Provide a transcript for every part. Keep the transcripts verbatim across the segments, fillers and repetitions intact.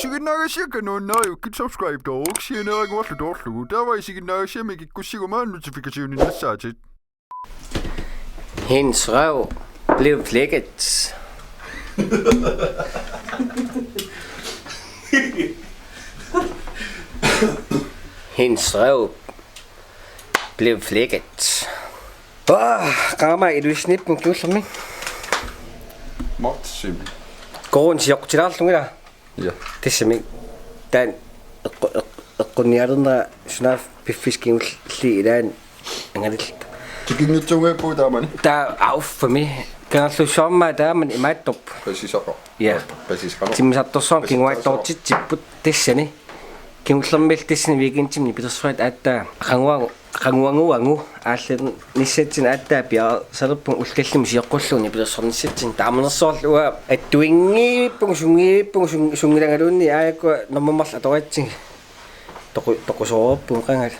Isiginnaagassiakka nuannariukkit subscribe-tooruk sianeeraguarlu toorlugu. Taava isiginnaagassiami kikkussiguma notification-innassaatit. Hendes røv blev flækket. Hendes røv blev flækket. Åh, qaama ilusinniippunga kingullermi. Martsim. Koruun sioqqutilaarlunga ila. Ja. Tassami. Taanna eqqu-, eqqu-, eqqunnialernera sunaaffa piffissaq kingulliit ilaanni angalilluta. Tikinngitsuunngippugut taamani. Taava auffami. Kangerlussuarmi taamani imaattorpoq. Pasisaqarpoq. Ja. Pasisaqarpoq. Timmisartorsuarmi kinguaattoortitsipput tassani. Kingullermilli tassani weekendimi nipilersoriarluta aatsaat qanguagu, qanguagu aallarnissatsinnut aatsaat piareersalerpunga ullut tallimat sioqqullugu nipilersornissatsinnut. Taamanersorlu uanga attuinngiippunga, sunngiippunga, sun-, sunngilagaluunniit aajuku normu marluk atoratsigit. Toqu-, toqusoorpunga qangali.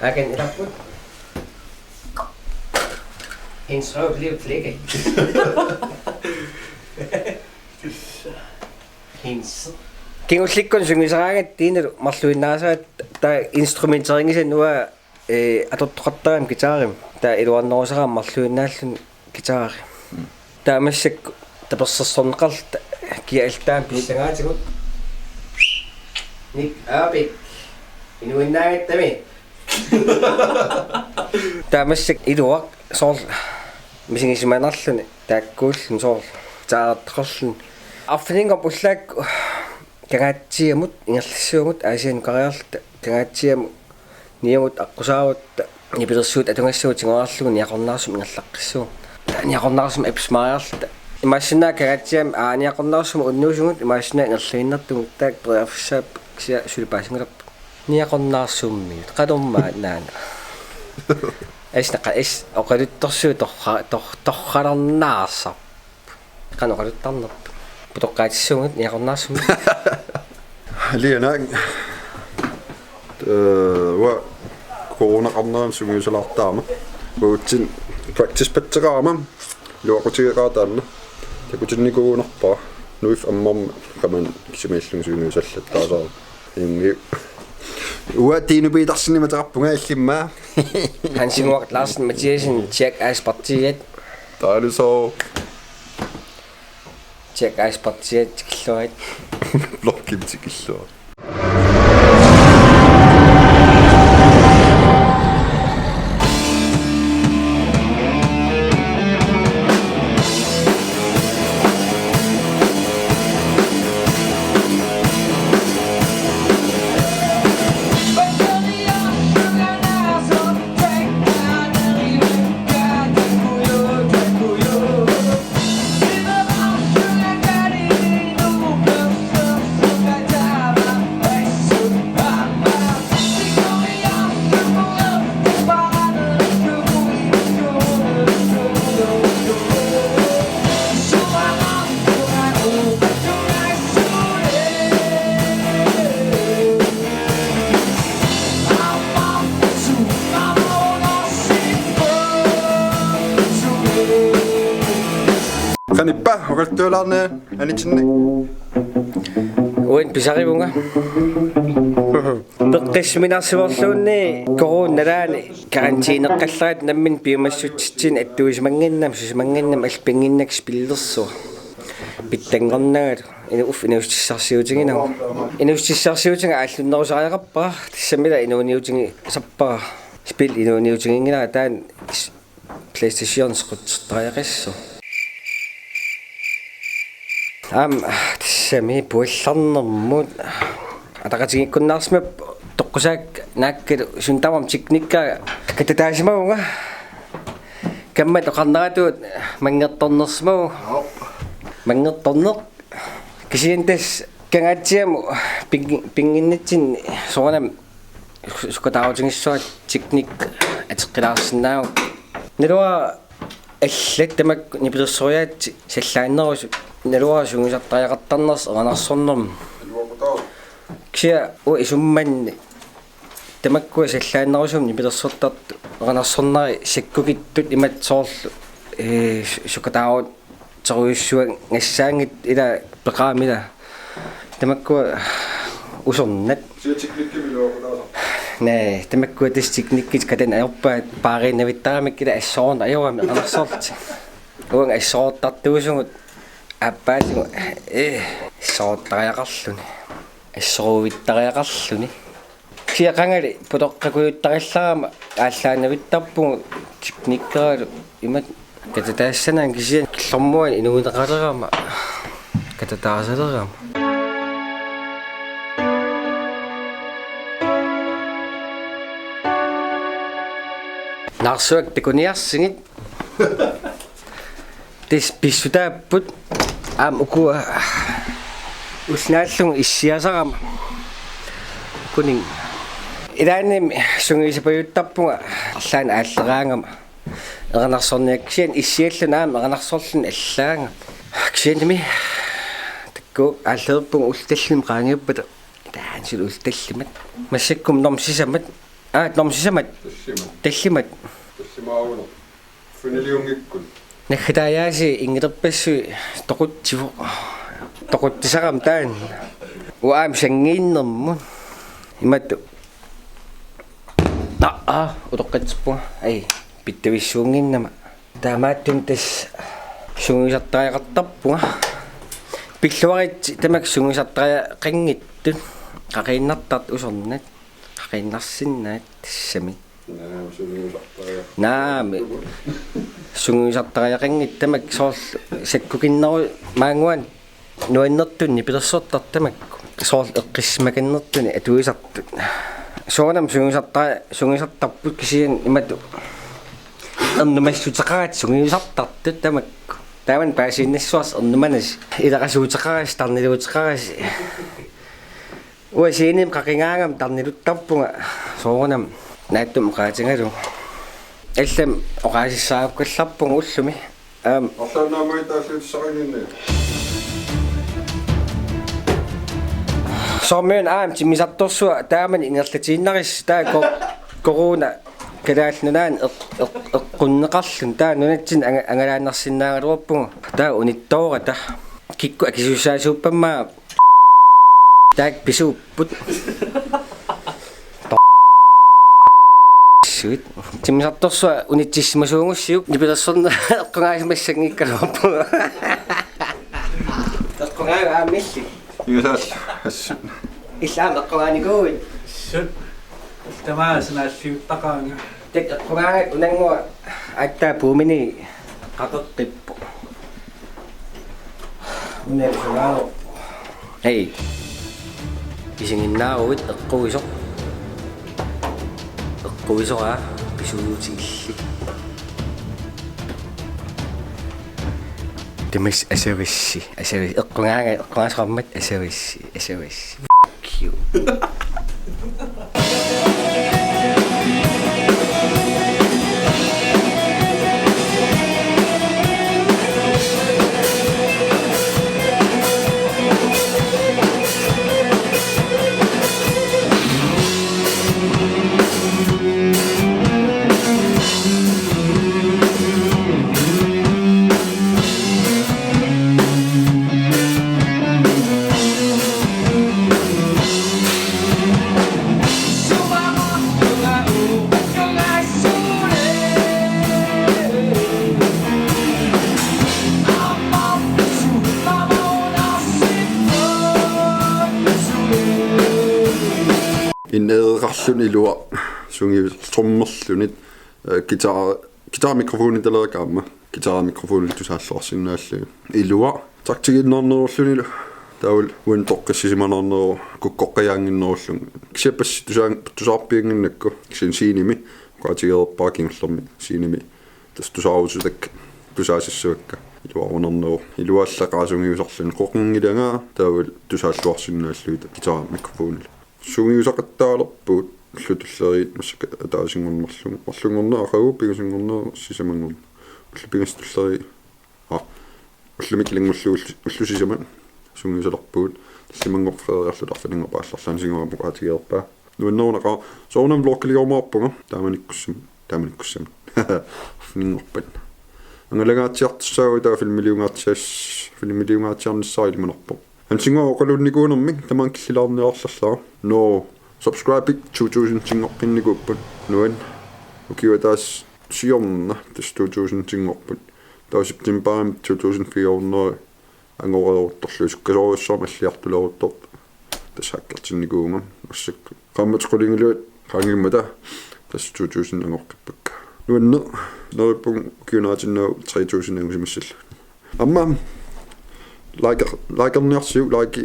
Akan ilapput. Hendes røv blev flækket. Hendes. Kingullikkut sunngisaraangatta Tiinalu marluinnaasara taava instrumenterinngisannik uanga, eh, atortoqartarami guitarimi. Taava iluarnerusaraangat marluinnaalluni guitari. Mm. Taava massakkut tapersersorneqarluta kia altaamik pissangaatsigut. Nik Aapik. Inuinnaagattami. Taava massakkut iluaq soorlu misigisimanarluni taakkuulluni soorlu guitarertaqarluni. Arfininngormat ullaakkut Kangaatsiamut ingerlassaagut Aasianni nukariarluta Kangaatsiamut niugut aqqusaarutta nipilersuut atugassaagut tigoriarlugu Niaqornaarsumut ingerlaqqissaagut. Taava Niaqornaarsummi apisimaariarluta. Imaassinnaavoq Kangaatsiami, aa, Niaqornaarsummi unnuusugut imaassinnaavoq ingerlaannartugut taakku periarfissaapput kisianni suli paasinngilaq. Niaqornaarsummiut. Qanormaa naana. Asnaqa is oqaluttorsuit torra-, tor-, torralernaarsarput. Qanoq oqaluttarnerput. Putoqqaatissuugut Niaqornaarsummi. Liana. Eh, uanga coronaqarnerani sungiusalaartarama. Uatsinnut practice-patseqarama. Iluaqutigeqaara taanna. Takutinnikuugunarpara. Nuiffik ammarmat qamani kisimiillunga sungiusallattaasarama. Immi. Uanga Tiinu Petersenimik ateqarpunga illimmi. Hans Ingvar Larsen Mathiassen, Jack Ice Partiet. Taava suu. Jack Ice Partiet tikilluarit. Blokkimi tikilluarit. Qanippa, oqaluttualaarniaruk anitsinni. Uani pisarivunga. Peqqissuminaarsivorluunniit coronap nalaani karantæneqqallaratta nammineq piumassutsitsinni attuusimannginnama, susimannginnama, alpinnginnakku spillersuaq. Pitsanngornagalu, inu-, uf, inuussutissarsiutiginagu. Inuussutissarsiutiga aallunnerusariaqarpara, tassamila inuuniutigisarpara. Spil inuuniutiginngilara taanna s-, PlayStation sequtsertariaqassaaq. Aamma, tassami puallarnermut. Ataqatigiikkunnaarsimappat toqqusaakka naakkalu suna tamarmi teknikkaa katataasimavunga. Kammat oqarneratut manngertornersimavoq. Manngertorneq. Kisianni tassa Kangaatsiamut ping-, pinnginnitsinni soorunami su-, sukataarutigissuara teknik ateqqilaarsinnaavoq. Naluara allat tamakku nipilersoriaatsit sallaannerusut, naluara sungiusartariaqartarnersut erinarsornermut. Kisianni uanga isummanni tamakkua sallaannerusumik nipilersortartut erinarsornerat sakkukittut imatut soorlu, ee, su-, sukataarut Sorujussuaq ngassaanngit ila peqaamila. Tamakkua usornat. Siatiklikkimi luoqutaasa. Naa, tamakkua tassa teknikkit katan ajorpaat paariinnavittaramik ila assoruna ajorami eqanarsorti. Uanga assortartuusugut aappaatsigut, eh, assortariaqarluni. Assoruvittariaqarluni. Kisianni qangali putoqqakujuttarillarama aallaannavittarpugut teknikkeralu imatut katataassananga kisianni killormuani inuuneqalerama katataasalerama. Naarsuaq takuniarsigit. Tassa pissutaapput aamma ukua ulloq naallugu issiasarama. Kuning. Ilaanni sungiusapajuttarpunga arlaannik aalleraangama. Eqanarsorniak kisianni issialluni aamma eqanarsorluni allaagama. Kisiannimi taakku aallerpunga ullut tallimat qaangiuppata. Taanna suli ullut tallimat. Massakkut normu sisamat. Aa, normu sisamat. Tallimat. Tallimat. Tallimaaruneq. Funiliunngikkuni. Naggataajaasi inngilerpassui toqutsivoq. Toqutsisarama taanna. Uanga aamma sanngiinnermut. Imatut. Aa, aa, utoqqatsippunga. Ai, pittavissuunnginnama. Taamaattumik tassa sungiusartariaqartarpunga. Pilluaritsi tamakku sungiusartariaqanngitsut. Qaqiinnartartut usornat. Qaqiinnarsinnaat tassami. Naamik sungiusartariaqanngitsut tamakku soorlu sakkukinnerup maannguanut nuannertut nipilersortartut tamakku. Soorlu eqqissimakannertuni atuisartut. Soorunami sungiusartari-, sungiusartarput kisianni imatut ernumassuteqaratik sungiusartartut tamakku. Taamani paasiinnassavasi ernumanasi. Ilaqasuuteqarasi, tarniluuteqarasi. Uanga scenemi qaqigaangama tarniluttarpunga soorunami naatsumik oqaatigalugu. Allamik oqaasissaarukkallarpunga ullumi. Aamma. Arlaannaammat taalliutissaqanngillat. Soormiuna aamma timmisartorsuaq taamani ingerlatiinnarissi taakku corona Kalaallit Nunaanni eq-, eq-, eqqunneqarluni taava nunatsinni anga-, angalaannarsinnaagaluarpugut. Taava unittoorata. Kikkut akisussaasuuppammaa. Taakku pisuupput. Suut. Timmisartorsuaq unitsissimasuugussiuk nipilersorneq eqqugaasimassanngikkaluarpugut. Eqqugaavit aamma illit? Ingasaallu. Assut. Illit aamma eqqugaanikuuit? Assut. Tamaasa naalliuttaqaanga. Taakku eqqugaangakkit unannguaq aatsaat puumini qaqeqqippoq. Una eqqugaangakkit. Hej. Isiginnaaruit eqquisoq. Eqquisoq aa pisuutigilli. Tamassi asavassi, asavassi. Eqqugaanga-, eqqugaasaqarmat asavassi, asavassi. Fuck you. Innereqarluni iluaq sungiusoq trommerluni, eh, guitar, guitar mikrofoni taleraak aamma. Guitar mikrofoni tusaalluarsinnaalluni. Iluaq taktigiinnarnerullunilu. Taavalu uani toqqissisimanarneruvoq kukkoqqiaannginnerullunga. Kisianni passi tusaan-, tusaarpiannginnakku. Kisianni scenemi. Oqaatigereerpara kingullermi scenemi. Tassa tusaarusutakka. Tusaasissavakka. Iluarunarneruvoq. Iluaallaqaaq sungiusarluni qoqinngilanga. Taavalu tusaalluarsinnaallugit guitar mikrofonilu. Sungiusaqattaalerpugut ullut tulleriit massakkut ataasinngorneq marlunngorneq, marlunngorneq aqagu pingasunngorneq sisamanngorneq. Ullut pingasut tulleriit. Aa. Ullumi kilinngullugu ullu-, ullut sisamat sungiusalerpugut. Tallimanngorpat feriarluta arfininngorpat aallarlaanisigut aamma oqaatigereerpaa. Nuannerunaqaaq soorunami vloggiliumaarpunga. Taamanikkussam-, taamanikkussamut. Arfininngorpat. Angalangaatsiartussaagut taava filmiliungaatsias-, filmiliungaatsiarnissaa ilimanarpoq. Ansinngua oqaluunnikuunermik tamaanga killilaarniarlerlara. No, subscribe two thousandinngorpinnikuupput. Nuan. Ukiup ataaseq siorna tassa two thousandinngorput. Taava septembarimi two thousand fire hundred angoreeruttorlugu sukkasoorujussuarmik alliartuleruttortoq. Tassa hackertinnikuuvunga massakkut. Qaammatit qulingiluat qaangiummata tassa two thousand angoqqippakka. Nuanneq, neriuppunga ukiup naatinnagu three thousand angusimassallugit. Aamma like, likerniarsiuk, like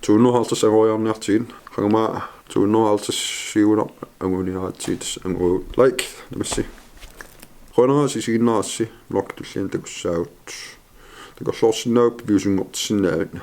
two hundred halvtreds angoriarniartigit. Qanga aamma two hundred halvtredsiugunarpoq anguniaratsigu tassa angu-, like, tamassi. Qujanaq isiginnaarassi, vloggi tulliani takussaagut. Takorloorsinnaagavit piviusunngortissinnaagavit.